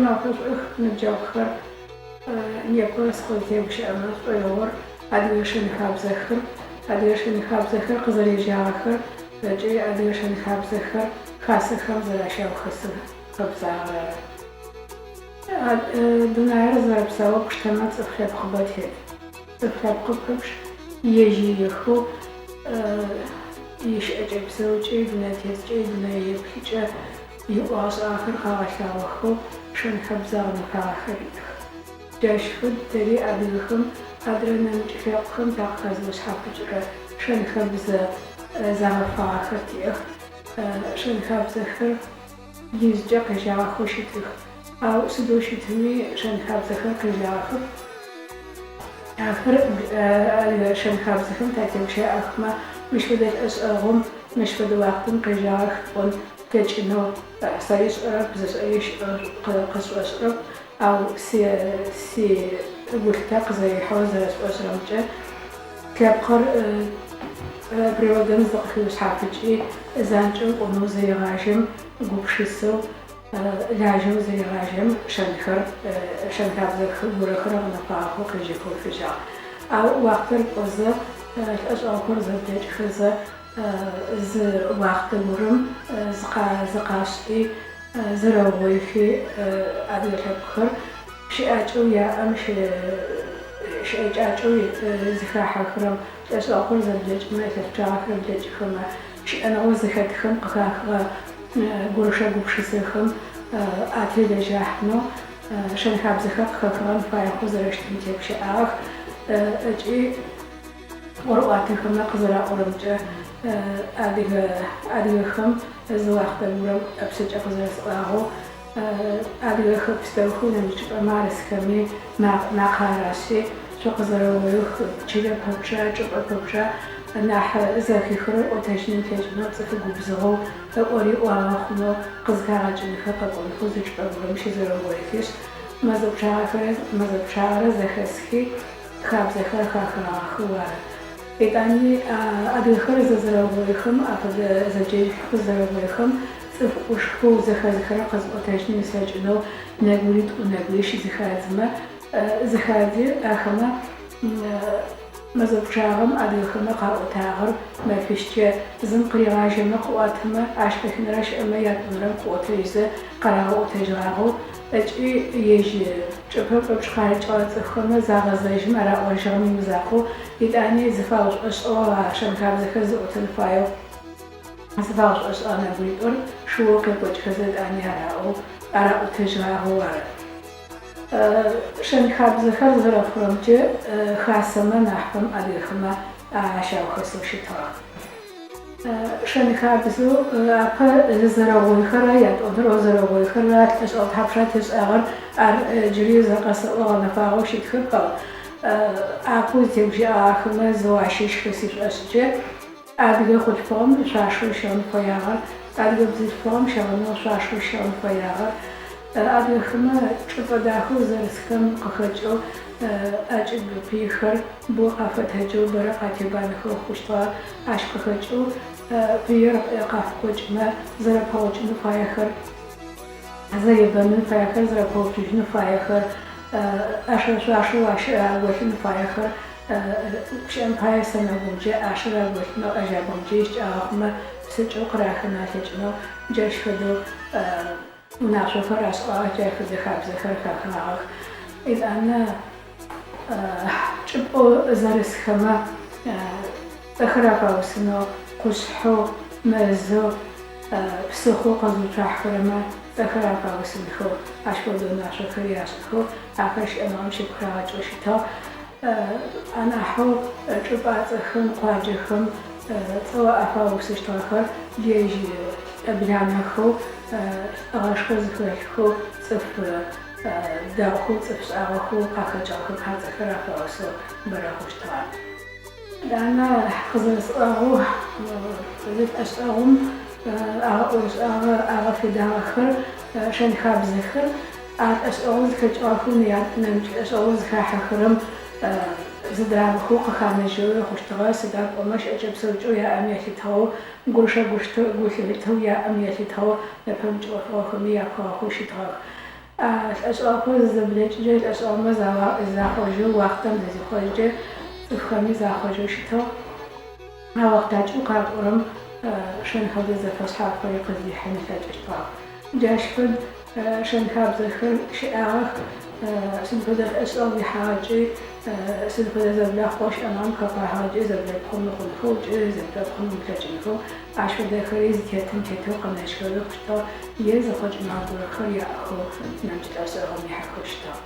Шъуимафэ шӏух, ныбджэгъухэр! Непэ сыкъызтегущыӏэмэ сшӏоигъор адыгэ шэн-хабзэхэр, адыгэ шэн-хабзэхэр къызэрежьагъэхэр ыкӏи адыгэ шэн-хабзэхэр хасэхэм зэращаухэсы хэбзагъэр ары. Дунаир зэрэпсаоу пштэмэ цӏыф лъэпкъыбэ тет. Цӏыф лъэпкъы пэпчъ ежь иехэу ищыӏэкӏэ-псэукӏэ, идунэететыкӏэ, идунэееплъыкӏэ, иӏогъэ-шӏагъэхэр къагъэлъагъохэу шэн-хэбзэ гъэнэфагъэхэр иӏэх. Джащ фэд тэри адыгэхэм адрэ нэмыкӏ лъэпкъхэм такъыхэзыушъхьафыкӏырэ шэн-хэбзэ зэгъэфагъэхэр тиӏэх. Шэн-хабзэхэр ижъыкӏэ къежьагъэхэу щытых. Ау сыдэу щытми шэн-хабзэхэр къежьагъэхэп. Ахэр адыгэ шэн-хабзэхэм татегущыӏэхмэ, мыщ фэдэ лӏэшӏэгъум, мыщ фэдэ уахътэм къежьагъэх тӏон тлъэкӏынэу сэри сшӏэрэп, зышӏэри щыӏэу къысшӏошӏырэп. Ау си гулъытэ къызэрихьэу зэрэсшӏошӏырэмкӏэ, лъэпкъыр природэм зыкъыхиушъхьафыкӏи, занкӏэу кӏонэу зырегъажьэм, гупшысэу, лажьэу зырегъажьэм, шэнхэр, шэн-хабзэ горэхэр гъэнэфагъэхэу къежьэхэу фежьагъ. Ау уахътэр кӏозэ, лӏэшӏэгъухэр зэблэкӏхэзэ, зы уахътэ горэм зыкъашӏи, зэрэугъоихи адыгэ лъэпкъхэр щыӏакӏэу яӏэм, щыӏэкӏакӏэу зыхахьэхэрэм, лӏэшӏэгъухэр зэблэкӏмэ, илъэс пчъагъэхэр блэкӏыхэмэ, щыӏэныгъэу зыхэтхэм къыхахыгъэ гурышэ-гупшысэхэм ателэжьахьынэу шэн-хабзэхэр къыхэхыгъэн фаехэу зэрэщытым тегущыӏагъэх ыкӏи ӏорыӏуатэхэмэ къызэраӏорэмкӏэ, адыгэ адыгэхэм зы уахътэ горэм ыпшъэкӏэ къызэрэсӏуагъэу, адыгэхэр пстэухэу нэмыкӏ чӏыпӏэмэ арысхэми макъэ арашъи, шъукъызэрэугъоих, чылэ пэпчъа, чӏыпӏэ пэпчъа нахь зэхихырэр ӏотэжьын ылъэкӏынэу, цӏыф губзыгъэу, ыӏори ӏуагъэ хъунэу къызхагъэкӏынхэ къэкӏонхэу зы чӏыпӏэ горэм щызэрэугъоихишъ, мэзэ пчъагъэхэрэ мэзэ пчъагъэрэ зэхэсхи, хабзэхэр хахыгъахэу ары. Етӏани адыгэхэр зэзэрэугъоихэм, афэдэ зэджэжьхэу къызэрэугъоихэм, цӏыф ӏушхэу зэхэзыхэрэр къэзыӏотэжьын ылъэкӏынэу нэбгыритӏу, нэбгырищ зыхадзымэ, зыхадзи, ахэмэ мэзэ пчъагъэм адыгэхэмэ къаӏотагъэр мэфищкӏэ зым къыригъажьэмэ къыӏуатэмэ, ащ къыхинэрэ щыӏэмэ ятӏонэрэм къыӏотэжьзэ къарагъэӏотэжьыгъагъэу ыкӏи ежь чӏыпӏэ пэпчъ къарыкӏыгъэ цӏыфхэмэ загъэзэжьым араӏожьыгъэм имызакъоу, етӏани зыфаушӏошӏыгъэ а шэн-хабзэхэр зыӏотэн фаеу зыфаушӏошӏыгъэ нэбгыритӏур шыоу къекӏокӏхэзэ етӏани араӏоу, араӏотэжьыгъагъэу ары. Шэн-хабзэхэр зэрэхъурэмкӏэ хасэмэ нахьыпэм адыгэхэмэ ащаухэсэу щытыгъэх. Шэн-хабзэу апэ зызэрэугъоихэрэ, ятӏонэрэу зэрэугъоихэрэ лӏэшӏэгъу тхьапша тешӏагъэр, ар джыри зэ къэсэӏо гъэнэфагъэу щытхэп, ау апэу зытегущыӏагъэхэмэ зэу ащыщхэ сишӏошӏкӏэ, адыгэ хъулъфыгъэм шъуашэу щыгъын фэягъэр, адыгэ бзылъфыгъэм щыгъынэу шъуашэу щыгъын фэягъэр, Адыгэхэмэ чӏыпӏэ дахэу зэрысхэм къыхэкӏэу ӏэкӏыб пыйхэр бэу къафэтэджэу, бэрэ къатебанэхэу хъущтыгъэ. Ащ къыхэкӏэу пыир къафыкъокӏымэ, зэрэпэгъокӏын фаехэр, зэребэнын фаехэр, зэрэпэуцужьын фаехэр, ӏэшэ-шъуашэу ащ аголъын фаехэр, гущыӏэм пае сэмэгумкӏэ ӏашэр аголъынэу, ӏэжьабгъумкӏэ ищыкӏагъэ хъумэ, псынкӏэу къырахын алъэкӏынэу, джащ фэдэу Унашъохэр ашӏыгъагъэх, джай фэдэ хабзэхэр хахыгъагъэх. Етӏанэ чӏыпӏэу зэрысхэмэ цӏэхэр афаусынэу, къушъхьэу, мэзэу, псыхъоу къэзыуцуахьхэрэмэ цӏэхэр афаусынхэу, ащ фэдэ унашъохэри ашӏыхэу, ахэр щыӏэныгъэм щыпхырагъэкӏэу щытыгъ. Анахьэу чӏыпӏацӏэхэм, къуаджэхэм цӏэу афаусыщтыгъэхэр ежь лӏэбланэхэу, лӏыгъэшхо зыхэлъхэу, цӏыф дэгъухэу, цӏыф шӏагъохэу къахэкӏыгъэхэм ацӏэхэр афаусэу бэрэ хъущтыгъэ. Етӏанэ къызэрэсӏуагъэу, зы лӏэшӏэгъум агъэӏорышӏагъэ, агъэфедагъэхэр, шэн-хабзэхэр А лӏэшӏэгъур зыхэкӏыгъэхэу нэмыкӏ лӏэшӏэгъур зыхахьэхэрэм зыдрамыхэу къыханэжьэуи хъущтыгъэ, сыда пӏомэ щыӏэкӏэ-псэукӏэу яӏэм елъытыгъэу, гурышэ-гулъытэу яӏэм елъытыгъэу нэпэмыкӏ ӏофыгъохэми япхыгъэхэу щытыгъэх. Лӏэшӏэгъухэр зызэблэкӏыкӏэ, лӏэшӏэгъумэ захъожьэу, уахътэм зызихъожькӏэ, цӏыфхэми захъожьэу щытыгъ. А охътакӏэу къакӏорэм шэн-хэбзэ зэфэшъхьафхэри къыздихьын ылъэкӏыщтыгъэх. Джащ фэд шэн-хабзэхэр щыӏагъэх, сыд фэдэ лӏэшӏэгъу ихьагъэкӏи, сыд фэдэ зэблэхъоу щыӏэныгъэм хэхъуагъэкӏи зэблэпхъун мыхъунхэу ыкӏи зэблэпхъун умылъэкӏынхэу, ащ фэдэхэри зытетым тетэу къэнэжьхэуи хъущтыгъ е зэхъокӏыныгъэ горэхэр яӏэхэу нэмыкӏ лӏэшӏэгъум ихьэхэу щытыгъ.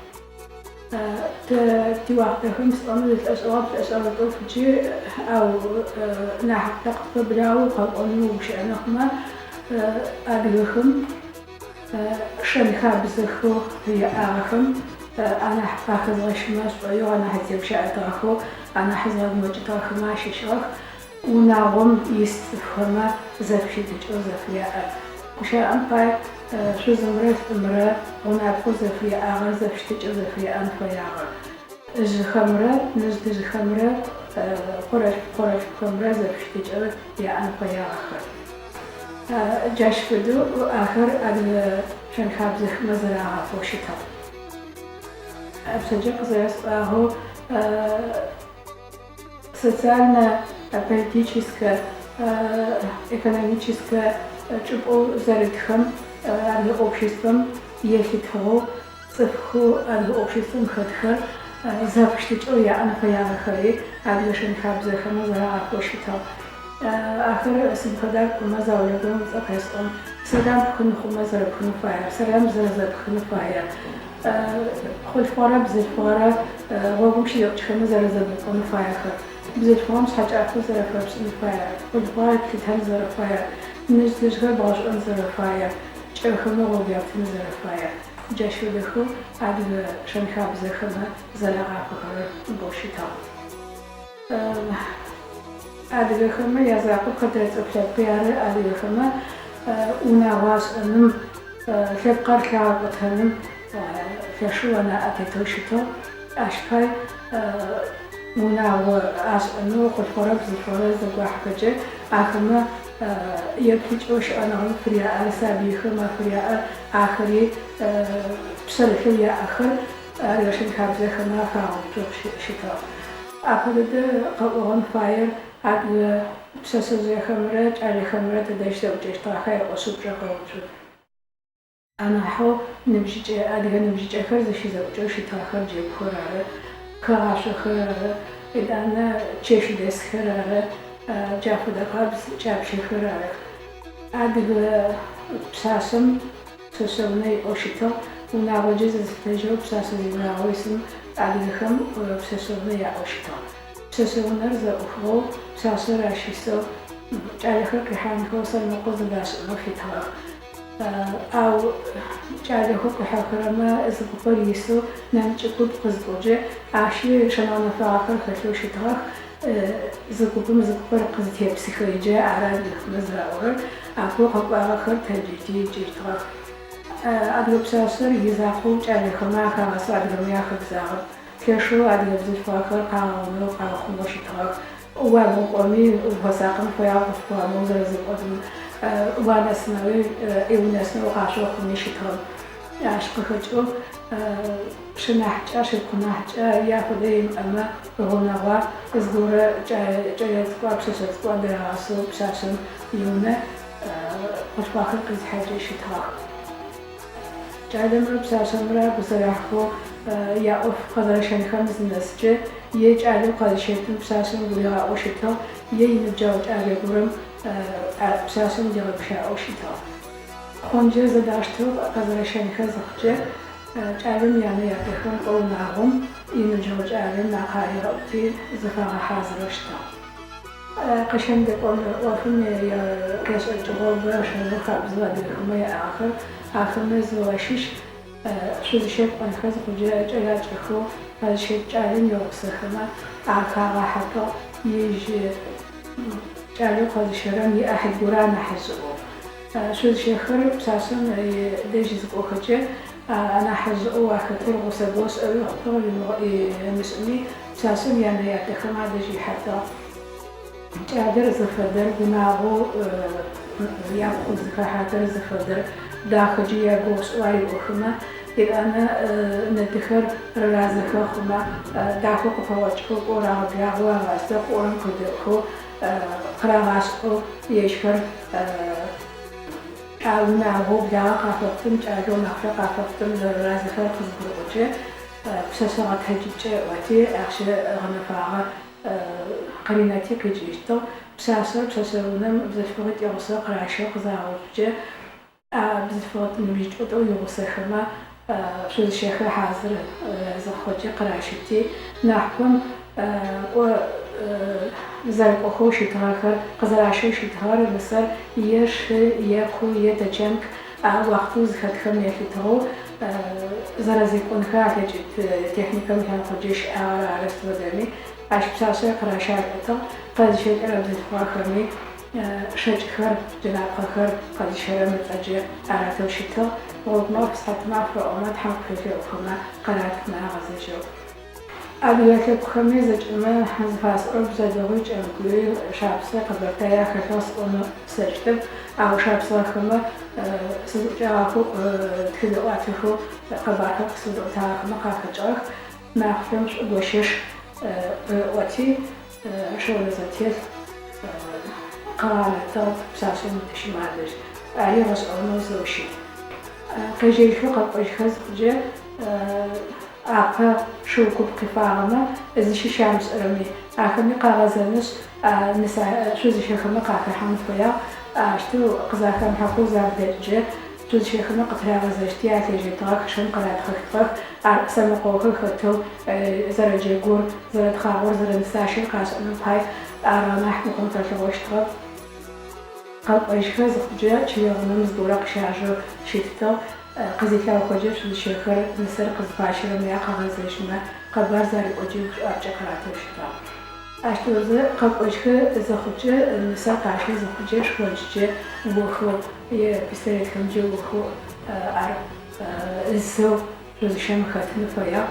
Тэ тиуахътэхэм сӏомэ зы лӏэшӏэгъоп, лӏэшӏэгъуитӏоп джы, ау нахь тэ къытпэблагъэу къэпӏонэу угущыӏэнэу хъумэ, адыгэхэм шэн-хабзэхэу яӏагъэхэм анахь къахэзгъэщымэ сшӏоигъу, анахь зытегущыӏэтыгъэхэу, анахь зыгъэгумэкӏытыгъэхэмэ ащыщыгъэх унагъом ис цӏыфхэмэ зэфыщытыкӏэу зэфыряӏэр. Гущыӏэм пай, шъузымрэ лӏымрэ гъунапкъэу зэфыряӏагъэр, зэфыщытыкӏэу зэфыряӏэн фэягъэр. Жъыхэмрэ ныжъ-тыжъхэмрэ къорэлъф-пхъорэлъфхэмрэ зэфыщытыкӏэу яӏэн фэягъэхэр. Джащ фэдэу ахэр адыгэ шэн-хабзэхэмэ зэрагъафэу щытыгъ. Ыпшъэкӏэ къызэрэсӏуагъэу, социальнэ, политическэ, экономическэ чӏыпӏэу зэрытхэм адыгэ обществэм елъытыгъэу цӏыфхэу адыгэ обществэм хэтхэр зэфыщытыкӏэу яӏэн фэягъэхэри адыгэ шэн-хабзэхэмэ зэрагъафэу щытыгъ. Ахэр сыд фэда пӏомэ, заулэ горэм ыцӏэ къесӏон, сэлам пхын хъумэ зэрэпхын фаер, сэлам зэрэзэпхын фаер, хъулъфыгъэрэ бзылъфыгъэрэ гъогум щызэӏукӏхэмэ зэрэзэгурыӏон фаехэр, бзылъфыгъэм шъхьэкӏафэ зэрэфэпшӏын фаер, хъулъфыгъэр плъытэн зэрэфаер, ныжъ-тыжъхэр бгъэшӏон зэрэфаер, кӏэхэмэ гъогу яптын зэрэфаер, джащ фэдэхэу адыгэ шэн-хабзэхэмэ зэрагъафэхэрэр бэу щытыгъ. Адыгэхэмэ язакъоп, хэтрэ цӏыф лъэпкъи ары адыгэхэмэ унагъо ашӏэным, лъэпкъыр лъагъэкӏотэным лъэшэу анаӏэ тетэу щытыгъ. Ащ пай унагъо ашӏэнэу хъулъфыгъэрэ бзылъфыгъэрэ зэгуахьэхэкӏэ ахэмэ еплъыкӏэу щыӏэныгъэм фыряӏэр, сабыйхэм афыряӏэр, ахэри пшъэрылъэу яӏэхэр адыгэ шэн-хабзэхэмэ ахагъэуцоу щытыгъ. Апэ дэдэ къэӏогъэн фаер адыгэ пшъэшъэжъыехэмрэ кӏалэхэмрэ тыдэ щызэӏукӏэщтыгъэха еӏошъ упчӏэ къэуцу. Анахьэу ныбжьыкӏэ, адыгэ ныбжьыкӏэхэр зыщызэӏукӏэу щытыгъэхэр джэгухэр ары, хэгъашъохэр ары, етӏанэ чэщдэсхэр ары, джа фэдэ къабз кӏапщэхэр арых. Адыгэ пшъашъэм пшъэшъэ унэ иӏэу щытыгъ. Унагъоджэ зызылъытэжьэу пшъашъэ зиунагъо исым адыгэхэм пшъэшъэ унэ яӏэу щытыгъ. Пшъэшъэ унэр зэӏухыгъэу, пшъашъэр ащ исэу, кӏалэхэр къихьанхэу, сэрмэкъо зэдашӏынэу фитыгъэх. Ау кӏалэхэу къихьэхэрэмэ зы купэр исэу нэмыкӏ куп къызыкӏокӏэ, ащи шэн гъэнэфагъэхэр хэлъэу щытыгъэх. Зы купым зы купэр къызытепсыхэжьыкӏэ, ары адыгэхэмэ зэраӏорэр, апэу къэкӏуагъэхэр тэджыти икӏыщтыгъэх. Адыгэ пшъашъэр изакъоу кӏалэхэмэ ахагъэсэу адыгэмэ яхэбзагъэп. Лъэшэу адыгэ бзылъфыгъэхэр къагъэгъунэу, къаухъумэу щытыгъэх. Уабгъукӏоми, уфэсакъын фэягъ хъулъфыгъэмэ узэрэзэкӏодым уанэсынэуи, унэсынэу къашъохъуми щытыгъэп. Ащ къыхэкӏэу шынахьыкӏэ, шыпхъунахьыкӏэ е афэдэ имыӏэмэ, гъунэгъуа, зыгорэ кӏэлэцӏыкӏуа, пшъэшъэ цӏыкӏуа дырагъэсэу пшъашъэм иунэ хъулъфыгъэхэр къизыхьэкӏэ щытыгъэх. Кӏалэмрэ пшъашъэмрэ агу зэрахьэу яӏоф къэзэрэщэнхэм зынэскӏэ, е кӏалэу къэзыщэтым пшъашъэм гуригъаӏоу щытыгъ, е иныбджэгъу кӏалэ горэм пшъашъэм дигъэгущыӏэу щытыгъ. Хъунджэр зэдаштэу къэзэрэщэнхэ зыхъукӏэ, кӏалэм янэ-ятэхэм кӏо унагъом иныбджэгъу кӏалэм макъэ аригъэӏути, зыфагъэхьазырэу щытыгъ. Къэщэн-дэкӏон ӏофым къешӏэкӏыгъэу бэ шэнэу хабзэу адыгэхэмэ яӏагъэхэр, ахэмэ зэу ащыщ шъузыщэ кӏонхэ зыхъукӏэ кӏэлакӏэхэу къэзыщэт кӏалэм игъусэхэмэ ахагъахьэтыгъ, ежь кӏалэу къэзыщэрэм иӏахьыл горэ анахьыжъыӏоу. Шъузыщэхэр пшъашъэм дэжь зыкӏохэкӏэ анахьыжъыӏоу ахэтыр гъусэ гошӏэуи хъутыгъ ымышӏыми, пшъашъэм янэ-ятэхэм адэжь ихьэтыгъ. Кӏалэр зыфэдэр, унагъоу япхъу зыхэхьатэр зыфэдэр, дахэкӏи ягугъу шӏэу ариӏохэмэ, етӏанэ ны-тыхэр рыразэхэ хъумэ, дахэу къыпэгъокӏхэу, кӏоу рагъэблагъэу агъасэ, къыӏорэм къедэӏухэу, къырагъашӏэу ежьхэр а унагъоу благъэ къафэхъутым, кӏалэу нахьрэ къафэхъутым зэрэразэхэр къызыгурыӏокӏэ, пшъэшъэ гъэтэджыкӏэ ыӏоти, ахъщэ гъэнэфагъэ къыринэти къикӏыжьыщтыгъ. Пшъашъэр пшъэшъэ унэм бзылъфыгъитӏу игъусэу къыращэу къызагъэуцукӏэ, а бзылъфыгъэ ныбжьыкӏэу тӏоу игъусэхэмэ шъузыщэхэр хьазыр зыхъукӏэ къыращыти, нахьыпэм кӏо зэрыкӏохэу щытыгъэхэр, къызэращэу щытыгъэр нысэр е шы, е ку, е тэчанк а уахътэу зыхэтхэм елъытыгъэу зэрэзекӏонхэ алъэкӏыт техникэм ылъэныкъокӏэ щыӏагъэр ары сыд фэдэми. Ащ пшъашъэр къыращалӏэтыгъ, къэзыщэкӏырэ бзылъфыгъэхэми шэкӏхэр, джэнапхъэхэр къэзыщэрэм ыцӏэкӏэ аратэу щытыгъ. Гъогу маф, сыхьат маф ыӏомэ, Тхьэм къыфелъэӏухэмэ, къаратымэ агъэзэжьэу. Адыгэ лъэпкъхэми зэкӏэмэ зыфасӏорэр бжъэдыгъуи, кӏэмгуи, шапсыгъи, къэбэртаий ахэлъыгъ сӏонэу слъэкӏытэп, ау шапсыгъэхэмэ сызӏукӏагъэхэу, тхыдэӏуатэхэу къэбархэр къысфэзыӏотагъэхэмэ къахэкӏыгъэх. Махъулъэм шӏугощэш ыӏоти, шыонэ зэтелъ къыгъанэтыгъ пшъашъэм ытыщымэ адэжь. Ари гъэшӏэгъонэу зэу щыт. Къежьэжьхэу къэкӏожьхэ зыхъукӏэ, апэ шыу куп къифагъэмэ, зыщыщ амышӏэрэми, ахэми къагъэзэнышъ, нысэ шъузыщэхэмэ къахэхьан фэягъ. Аущтэу къызахэмыхьэхэу заблэкӏыкӏэ, шъузыщэхэмэ къытырагъэзэжьти, алъежьэтыгъэх, шым къыратхъыхтыгъэх. Ар сэмэркъэухэр хэтэу зэрэджэгур, зэрэтхъагъор, зэрэнысащэр къашӏэным пай ар анахь мыхъун фэлъэгъощтыгъэп. Къэкӏожьхэ зыхъукӏэ, чылэгъунэм зыгорэ къыщяжэу щытытыгъ. Къызилъэгъухэкӏэ шъузыщэхэр нысэр къызыфащэрэм якъэгъэзэжьмэ къэбар зариӏокӏи гушӏуапкӏэ къыратэу щытыгъ. Ащ теозэ къэкӏожьхэ зыхъукӏэ, нысэр къащэ зыхъукӏэ шхончкӏэ охэу е пистолетхэмкӏэ охэу ар зэу шъузыщэм хэтын фэягъ.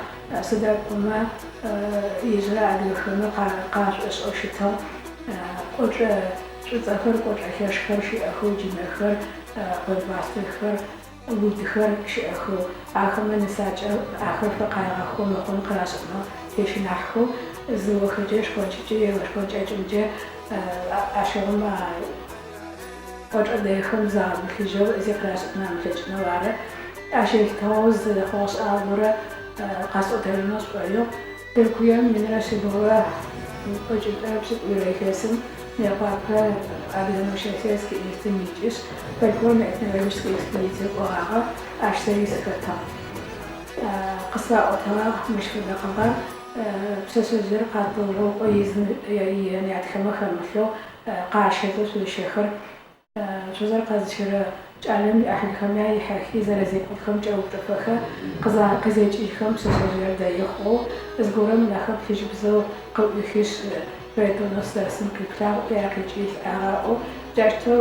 Сыда пӏомэ ижъырэ адыгэхэмэ къашӏошӏэу щытыгъ кӏочӏэ шӏуцӏэхэр, кӏочӏэ лъэшхэр щыӏэхэу, джынэхэр, къолбастэхэр, удхэр щыӏэхэу, ахэмэ нысакӏэ ахэр фэкъаигъэхэу мыхъун къырашӏэнэу тещынахьхэу, зыохэкӏэ шхончыкӏэ е шхонкӏэкӏымкӏэ ащыгъум а кӏочӏэ дэйхэм загъэбылъыжьэу зи къырашӏэн амылъэкӏынэу ары. Ащ елъытыгъэу зы хъугъэ-шӏагъэ горэ къэсӏотэжьынэу сшӏоигъу. Тыркуем минрэ шъибгъурэ тӏокӏиплӏырэ пшӏыкӏуирэ илъэсым Мыекъуапэ Адыгэ научнэ-исследовательскэ институтым икӏышъ, фольклорнэ-этнографическэ экспедицие кӏогъагъэ, ащ сэри сыхэтыгъ. Къысфаӏотэгъагъ мыщ фэдэ къэбар, пшъэшъэжъыер къатыгъоу кӏо изын янэ-ятхэмэ хэмылъэу къащэзэ шъузыщэхэр Шъузыр къэзыщэрэ кӏалэм иӏахьылхэм яихьэхи, зэрэзекӏолӏхэм кӏэупчӏэфэхэ къызекӏыжьхэм пшъэшъэжъыер дэи хъугъэу, зыгорэм ынэхэр плъыжьыбзэу къыӏуихышъ, фаэтонэу сызэрысым къиплъагъ, ӏуи ар къикӏи лӏагъэ ыӏоу, джащтэу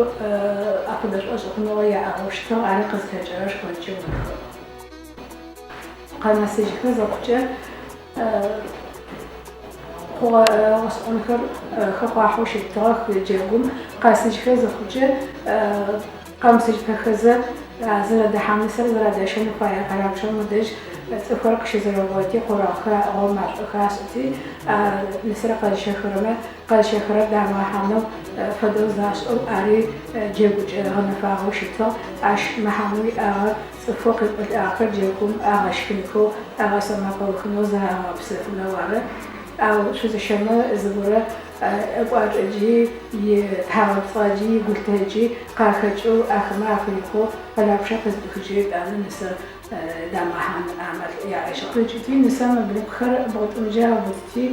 апэдэ шӏошъхъуныгъэ яӏагъэу щытыгъ, ари къызхэкӏырэр шхончым ыхыгъ. Къэнэсыжьхэ зыхъукӏэ, Хъугъэ гъэшӏэгъонхэр хэхъуахьэу щытыгъэх джэгум. Къэсыжьхэ зыхъукӏэ, къэмысыжьыпэхэзэ зэрэдэхьан нысэр зэрадащэн фаер къэлапчъэм ыдэжь цӏыфхэр къыщызэрэугъоити, къурэгъхэр аӏыгъэу машӏохэр ашӏыти, нысэр къэзыщэхэрэмэ къэзыщэхэрэр дамыгъэхьанэу фэдэу зашӏэу, ари джэгукӏэ гъэнэфагъэу щытыгъ. Ащ мэхьанэу иӏагъэр Цӏыфэу къекӏолӏагъэхэр джэгум агъэщхынхэу, агъэсэмэркъэухынэу, зарагъэгъэпсэфынэу ары. Ау шъузыщэмэ зыгорэ ыкӏуачӏэкӏи, итхьагъэпцӏыгъэкӏи, игулъытэкӏи къахэкӏэу ахэмэ афырикъоу къэлапчъэр къызыӏуихыкӏэ етӏанэ нысэр дамыгъэхьан амал яӏэжьыгъ. Ыкӏыти нысэм ыблыпкъхэр бгъутӏумкӏэ аубытыти,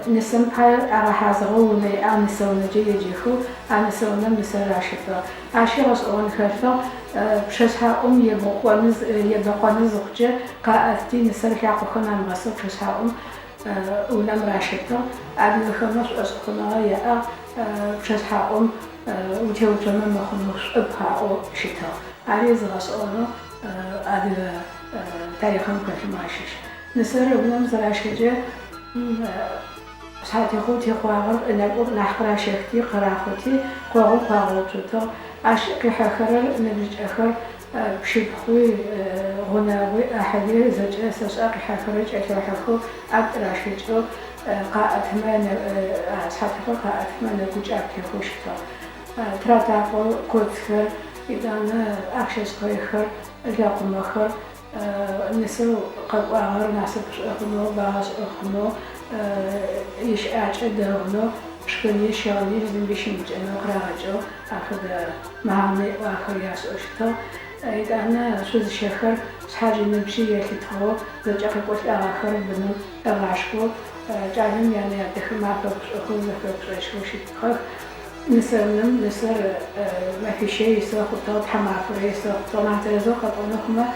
Нысэм пае агъэхьазырыгъэу унэ иӏагъ, нысэ унэкӏэ еджэхэу, а нысэ унэм нысэр ращэтыгъ. Ащи гъэшӏэгъон хэлъыгъ, пчъэшъхьаӏум ебэкъоны зыхъукӏэ, къаӏэтти, нысэр лъакъохэр намыгъэсэу пчъэшъхьаӏум унэм ращэтыгъ. Адыгэхэмэ шӏошъхъуныгъэ яӏагъ, пчъэшъхьаӏум утеуцомэ мыхъунэу шӏоп аӏоу щытыгъ. Ари зы гъэшӏэгъонэу адыгэ тарихъым хэлъымэ ащыщ. Нысэр унэм зыращэкӏэ, Шъхьатехъоу техъуагъэр ынэкӏум нахь къыращэхти, къырахъоти, къогъум къуагъэуцотыгъ. Ащ къихьэхэрэр ныбжьыкӏэхэр, пщыпхъуи, гъунэгъуи, ӏахьыли зэкӏэ сэшӏа къихьэхэрэр кӏэлъохьэхэу, ӏэгу тыращэкӏэу, къаӏэтымэ, шъхьатехъор къаӏэтымэ нэгукӏэ афытехъоу щытыгъ. Тыратакъоу коцхэр, етӏанэ ахъщэ шъхъэйхэр, лэкъумэхэр, Нысэу къэкӏуагъэр насыпышӏо хъунэу, бэгъашӏэ хъунэу, ищыӏакӏэ дэгъунэу, шхыни, щыгъыни зыми щымыкӏэнэу къырагъэкӏэу афэдэ мэхьанэ иӏэу ахэр яшӏэу щытыгъ. Етӏанэ шъузыщэхэр шъхьадж ыныбжьи елъытыгъэу зэкӏэ къекӏолӏагъэхэр быным ыгъашхэу, кӏалэм янэ-ятэхэм афэгушӏохэу, зэфэгушӏожьхэу щытыгъэх. Нысэунэм нысэр мэфищэ исэу хъутыгъ, тхьамафэрэ исэу хъутыгъ. Нахь тэрэзэу къэпӏонэу хъумэ,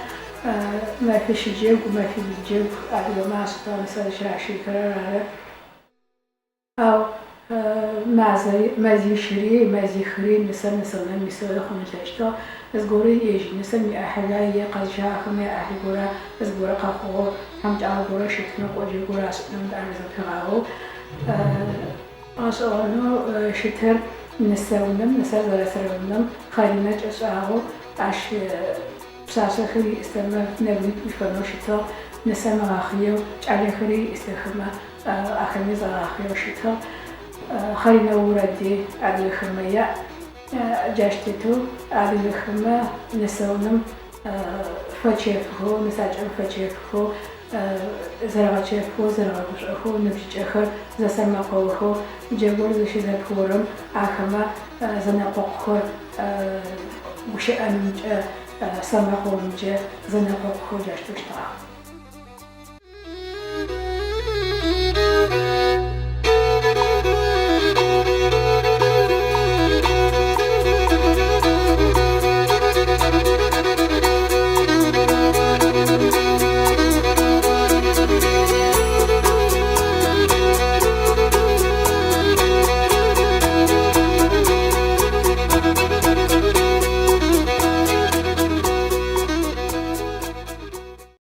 мэфищ джэгу, мэфибл джэгу адыгэмэ ашӏытыгъ нысэр зыщыращыхэрэр ары. Ау мазэри, мэзищыри, мэзихыри нысэр нысэунэм исэу хъун ылъэкӏыщтыгъ. Зыгорэ ежь нысэм иӏахьыла е къэзыщагъэхэм яӏахьыл горэ зыгорэ къэхъугъэу, тхьамыкӏагъо горэ щытмэ, кӏоджэ горэ ашӏынэм ар зэпигъаоу. Гъэшӏэгъонэу щытыр нысэунэм, нысэр зэрысырэ унэм хъэринэ кӏэшӏагъэу, ащ пшъашъэхэр иӏысэмэ нэбгыритӏу ифэнэу щытыгъ, нысэм ыгъэхъыеу, кӏалэхэри иӏысэхэмэ ахэми загъэхъыеу щытыгъ. Хъэринэ орэди адыгэхэмэ яӏ. Джащ тетэу адыгэхэмэ нысэунэм фэчэфхэу, нысакӏэм фэчэфхэу, зэрэгъэчэфхэу, зэрэгъэгушӏохэу, ныбжьыкӏэхэр зэсэмэркъэухэу, джэгур зыщызэпыурэм ахэмэ зэнэкъокъухэр гущыӏэнымкӏэ, сэмэркъэумкӏэ зэнэкъокъухэу джащтэу щытыгъэх.